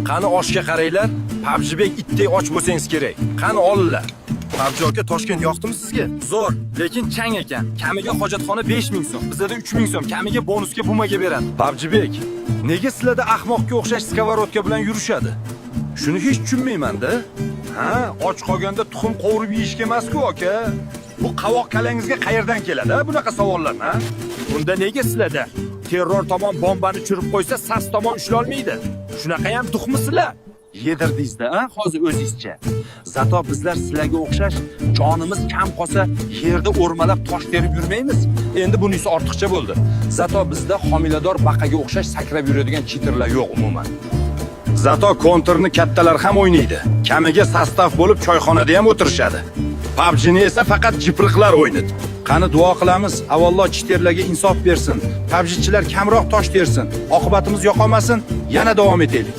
Qani oshga qaranglar. PUBGbek itdek och bo'lsangiz kerak. Qani olinglar. PUBG aka, Toshkent yoqdimi sizga? Zo'r, lekin chang ekan. Kamiga hojatxona 5000 so'm, bizada 3000 so'm, kamiga bonusga bumaga beradi. PUBGbek, nega sizlarda ahmoqga o'xshash сковородка bilan yurishadi? Shuni hech tushunmayman-da. Ha, och qolganda tuxum qovurib yeyishga emas-ku, aka. Bu qovoq kalangizga qayerdan keladi, ha, bunaqa savollar, ha? Unda nega sizlarda terror tomon bombani tushirib qo'ysa, sas tomon ushlolmaydi? Shunaqa ham duxmisizlar? Yedirdingizda, a, hozir o'zingizcha. Зато bizlar sizlarga o'xshash jonimiz kam qolsa, yerda o'rmalab tosh terib yurmaymiz. Endi bunisi ortiqcha bo'ldi. Зато bizda homilador baqaga o'xshash sakrab yuradigan читер lar yo'q umuman. Зато kontrni kattalar ham o'ynaydi. Kamiga состав bo'lib choyxonada ham o'tirishadi. PUBG'ni esa faqat jipriqlar o'ynaydi. Qani duo qilamiz, avvallo читер larga insof bersin. PUBG'chilar kamroq tosh tersin. Oqibatimiz yo'qolmasin, yana davom etaylik.